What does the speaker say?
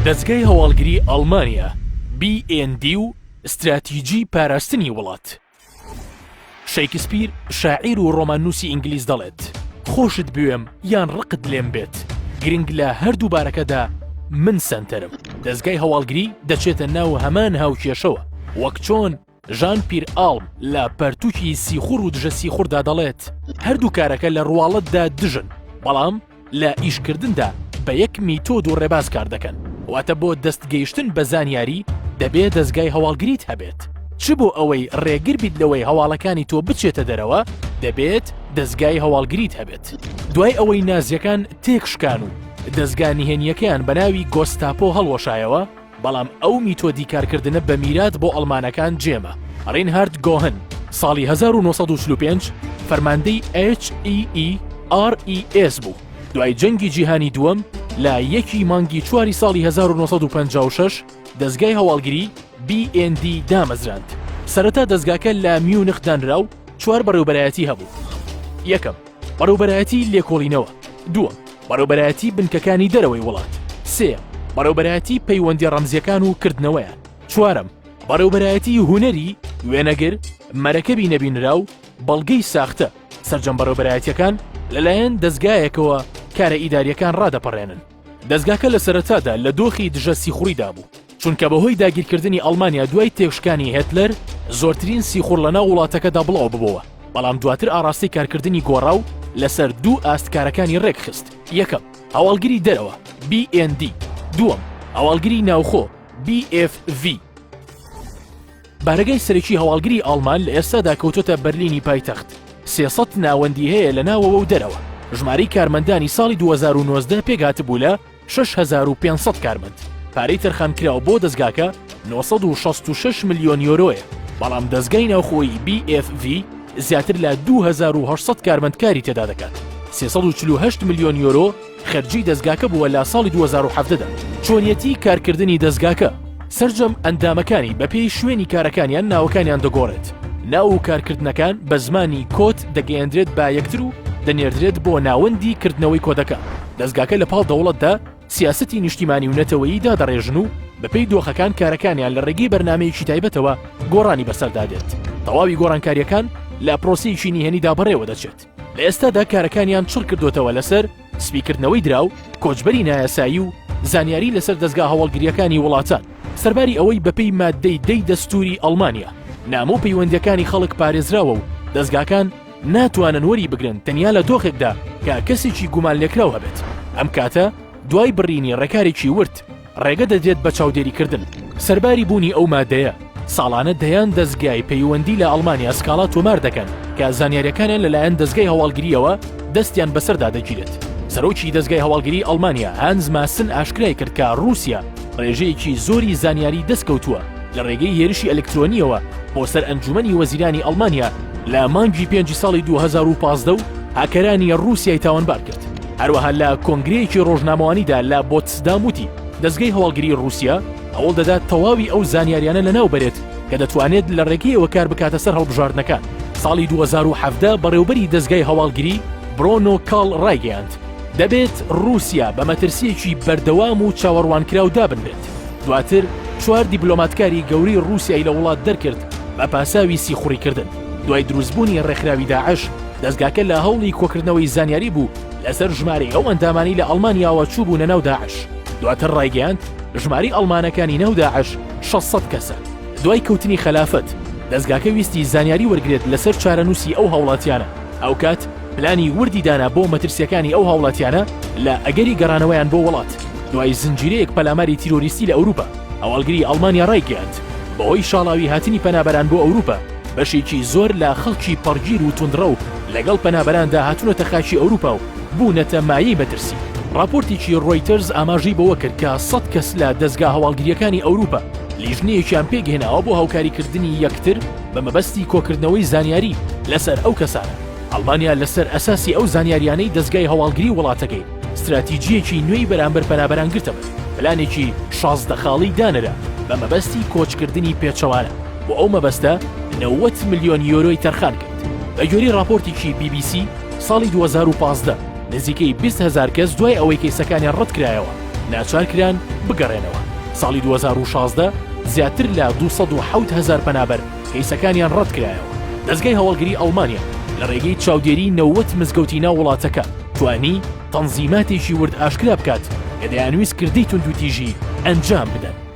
دەزگای هەواڵگری ئەڵمانیا، BND، و ستراتیجی پاراستنی وڵات. شەیکسپیر شاعیر و ڕۆماننووسی ئینگلیز دەڵێت، خۆشت بوێم یان ڕقت لێم بێت، گرنگ لە هەردوو بارەکەدا من سەنتەرم. دەزگای هەواڵگری دەچێتە ناو هەمان هاوکێشەوە، وەک چۆن ژان پیر ئاڵم لە پەرتووکی سیخوڕ و دژە سیخوڕدا دەڵێت، هەردوو کارەکە لە ڕواڵەتدا دژن، بەڵام لە ئیشکردندا بە یەک میتۆد و ڕێباز کار دەکەن، واتە بۆ دەستگەیشتن بە زانیاری دەبێ دەزگای هەواڵگریت هەبێت، چ بۆ ئەوەی ڕێگر بیت لەوەی هەواڵەکانی تۆ بچێتە دەرەوە دەبێت دەزگای هەواڵگریت هەبێت. دوای ئەوەی نازیەکان تێکشکان و دەزگا نهێنییەکەیان بە ناوی گۆستاپۆ هەڵوەشایەوە، بەڵام ئەو میتۆدی کارکردنە بە میرات بۆ ئەڵمانەکان جێما. ڕینهارد گۆهن ساڵی 1945 فەرماندەی HEERES بوو. دوای جەنگی جیهانی دووەم لە یەکی مانگی چواری ساڵی 1956 دەزگای هەواڵگری BND دامەزراند. سەرەتا دەزگاکە لە میونخ دانرا و چوار بەڕێوبەرایەتی هەبوو. یەکەم، بەڕێوبەرایەتی لێکۆڵینەوە. دووەم، بەڕێوبەرایەتی بنکەکانی دەرەوەی وڵات. سێیەم، بەڕێوبەرایەتی پەیوەندیە ڕەمزیەکان و کردنەوەیان. چوارەم، بەڕێوبەرایەتی هونەری، وێنەگر، مەرەکەبی نەبینراو، بەڵگەی ساختە. سەرجەم بەڕێوبەرایەتیەکان لەلایەن دەزگایەکەوە کارە ئیداریەکان ڕادەپەڕێنن. دەزگاکە لە سەرەتادا لە دۆخی دژە سیخوڕیدا بوو، چونکە بەهۆی داگیرکردنی ئەڵمانیا دوای تێکشکانی هێتلەر زۆرترین سیخوڕ لەناو وڵاتەکەدا بڵاو ببۆوە، بەڵام دواتر ئاڕاستەی کارکردنی گۆڕا و لەسەر دوو ئاست کارەکانی ڕێکخست، یەکەم، هەواڵگری دەرەوە، BND، دووەم، هەواڵگری ناوخۆ، BFV. بارەگای سەرەکی هەواڵگری ئاڵمان لە ئێستادا کەوتۆتە بەرلینی پایتەخت، 300 ناوەندی هەیە لە ناوەوە و دەرەوە، ژمارەی کارمەندانی ساڵی 2019 پێکهاتبوو لە 6500 کارمەند، پارەی تەرخانکراو بۆ دەزگاکە 966 ملیۆن یۆرۆیە، بەڵام دەزگای ناوخۆیی BFV زیاتر لە 2800 کارمەند کاری تێدا دەکات، 348 ملیۆن یۆرۆ خەرجی دەزگاکە بووە لە ساڵی 2017 دا. چۆنیەتی کارکردنی دەزگاکە، سەرجەم ئەندامەکانی بەپێی شوێنی کارەکانیان ناوەکانیان دەگۆڕێت، ناو و کارکردنەکان بە زمانی کۆد دەگەیەندرێت بە یەکتر و دەنێردرێت بۆ ناوەندی کردنەوەی کۆدەکە. دەزگاکە لە پاڵ دەوڵەتدا سیاسەتی نیشتیمانی و نەتەوەیی دادەڕێژن و بەپێی دۆخەکان کارەکانیان لە ڕێگەی بەرنامەیەکی تایبەتەوە گۆڕانی بەسەردا دێت. تەواوی گۆڕانکارییەکان لە پرۆسەیەکی نهێنیدا بەڕێوە دەچێت. لە ئێستادا کارەکانیان چڕ کردۆتەوە لەسەر سپیکردنەوەی دراو، کۆچبەری نایاسایی و زانیاری لەسەر دەزگا هەواڵگرییەکانی وڵاتان، سەرباری ئەوەی بەپێی ماددەی دەی دەستووری ئەڵمانیا، نامە و پەیوەندییەکانی خەڵک پارێزراوە و دەزگاکان ناتوانن وەری بگرن تەنیا لە دۆخێکدا کە کەسێکی گومانلێکراو هەبێت، ئەم کاتە دوای بڕینی ڕێکارێکی ورد ڕێگە دەدرێت بە چاودێریکردن. سەرباری بوونی ئەو مادەیە، ساڵانە دەیان دەزگای پەیوەندی لە ئەڵمانیا سکاڵا تۆمار دەکەن کە زانیارییەکانیان لەلایەن دەزگای هەواڵگرییەوە دەستیان بەسەردا دەگیرێت. سەرۆکی دەزگای هەواڵگریی ئەڵمانیا هانز ماسن ئاشکرای کرد کە ڕووسیا ڕێژەیەکی زۆری زانیاری دەستکەوتووە لە ڕێگەی هێرشی ئەلکترۆنییەوە بۆ سەر ئەنجومەنی وەزیرانی ئەڵمانیا لە مانگی پێنجی ساڵی 2015 و هاکەرانی ڕووسیای تاوانبار کرد. هەروەها لە کۆنگرەیەکی ڕۆژنامەوانیدا لە بۆتسدام وتی، دەزگای هەواڵگریی ڕووسیا هەوڵ دەدات تەواوی ئەو زانیاریانە لەناو بەرێت کە دەتوانێت لە ڕێگەیەوە کار بکاتە سەر هەڵبژاردنەکان. ساڵی 2017 بەڕێوبەری دەزگای هەواڵگری برۆنۆ کاڵ ڕایگەیاند، دەبێت ڕووسیا بە مەترسییەکی بەردەوام و چاوەڕوانکراو دابنرێت. دواتر چوار دیبلۆماتکاری گەورەی ڕووسیای لە وڵات دەرکرد بە پاساوی سیخوڕیکردن. دوای دروستبوونی ڕێکخراوی داعش، دەزگاکە لە هەوڵی کۆکردنەوەی زانیاری بوو لەسەر ژمارەی ئەو ئەندامانەی لە ئەڵمانیاوە چووبوونە ناو داعش. دواتر ڕایگەیاند، ژمارەی ئەڵمانەکانی ناو داعش 600 کەسە. دوای کەوتنی خەلافەت، دەزگاکە ویستی زانیاری وەرگرێت لەسەر چارەنووسی ئەو هاوڵاتیانە. ئەوکات پلانی وردی دانا بۆ مەترسییەکانی ئەو هاوڵاتیانە لە ئەگەری گەڕانەوەیان بۆ وڵات. دوای زنجیرەیەک پەلاماری تیرۆریستی لە ئەوروپا، هەواڵگری ئەڵمانیا ڕایگەیاند، بەهۆی شاڵاوی هاتنی پەنابەران بۆ ئەوروپا، بەشێکی زۆر لە خەڵکی پەڕگیر و توندڕەو لەگەڵ پەنابەراندا هاتوونەتە خاکی ئەوروپا و بوونەتە مایەی مەترسی. ڕاپۆرتێکی ڕۆیتەرز ئاماژەی بەوە کرد کە سەد کەس لە دەزگا هەواڵگرییەکانی ئەوروپا لیژنەیەکیان پێکهێناوە بۆ هاوکاریکردنی یەکتر بە مەبەستی کۆکردنەوەی زانیاری لەسەر ئەو کەسانە. ئەڵمانیا لەسەر ئەساسی ئەو زانیاریانەی دەزگای هەواڵگری وڵاتەکەی ستراتیجییەکی نوێی بەرامبەر پەنابەران گرتەبەر، پلانێکی 16 خاڵی دانرا بە مەبەستی کۆچکردنی پێچەوانە، بۆ ئەو مەبەستە 90 ملیۆن یۆرۆی تەرخان کرد. بە گوێرەی ڕاپۆرتێکی بی بی سی، ساڵی 2015 نزیکەی 20 هەزار کەس دوای ئەوەی کەیسەکانیان ڕەتکرایەوە. ناچار کران بگەڕێنەوە. ساڵی 2016 زیاتر لە 207 هەزار پەنابەر کەیسەکانیان ڕەتکرایەوە. دەزگای هەواڵگری ئەڵمانیا لە ڕێگەی چاودێری 90 مزگەوتی ناو وڵاتەکە توانی تەنزیماتێکی ورد ئاشکرا بکات کە دەیانویست کردەی توندوتیژی ئەنجام بدەن.